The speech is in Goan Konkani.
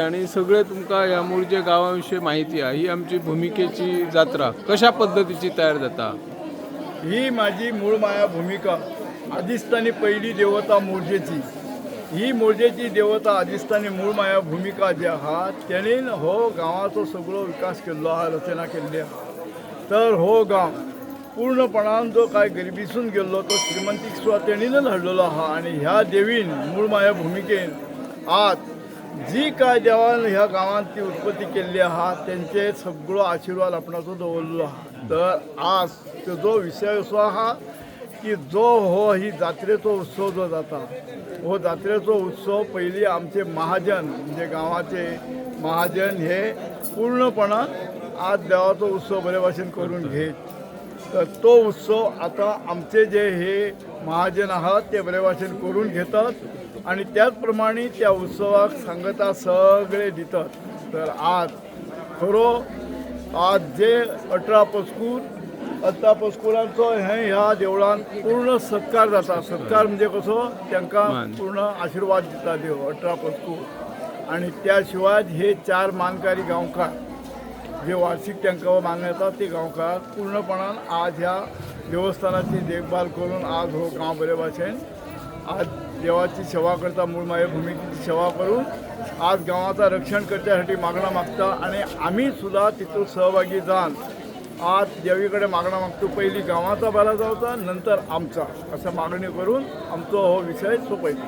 आणि सगळे तुमकां ह्या मोरजे गांवा विशीं माहिती आहा. ही आमची भुमिकेची जात्रा कशा पद्दतीची तयार जाता? ही माझी मूळ माया भूमिका आदिस्थानी पहिली देवता मोरजेची. ही मोरजेची देवता आदिस्थानी मूळ माया भूमिका जी आहा तेणीन हो गांवाचो सगळो विकास केल्लो आहा, रचना केल्ली आहा. तर हो गांव पूर्णपणान जो काय गरिबीसून गेल्लो तो श्रीमंतीक सुद्दां तेणीनच हाडलेलो आहा. आनी ह्या देवीन मूळ माया भुमिकेन आज जी काय देवान ह्या गांवांत ती उत्पत्ती केल्ली आहा तेंचे सगळो आशिर्वाद आपणाचो दवरलेलो आहा. तर आज तेजो विशय असो आहा की जो हो ही जात्रेचो उत्सव जो जाता, हो जात्रेचो उत्सव पयली आमचे महाजन म्हणजे गांवाचे महाजन हे पूर्णपणान आज देवाचो उत्सव बरे भाशेन करून घेत. तर तो उत्सव आता आमचे जे हे महाजन आहात ते बरे भाशेन करून घेतात आणि त्याच प्रमाणे त्या उत्सवाक सांगता सगळे दितात. तर आज खरो आज जे 18 पस्कूर, 18 पस्कुरांचो हे ह्या देवळान पूर्ण सत्कार जाता. सत्कार म्हणजे कसो तांकां मान. पूर्ण आशिर्वाद दिता देव 18 पस्कूर. आणि त्या शिवाय हे 4 मानकारी गांवकार जे वार्षिक तांकां मान येता ते गांवकार पूर्णपणान आज ह्या देवस्थानाची देखभाल करून आज हो गांव बरे भाशेन आज देवाची सेवा करता, मूळ माये भूमिकेची सेवा करून आज गांवाचा रक्षण करच्यासाठी मागणं मागता. आणि आम्ही सुद्धा तितून सहभागी जावन आज देवीकडे मागणं मागतो. पहिली गावाचा बरा जावचा, नंतर आमचा, असं मागणी करून आमचो हो विषय सोपयता.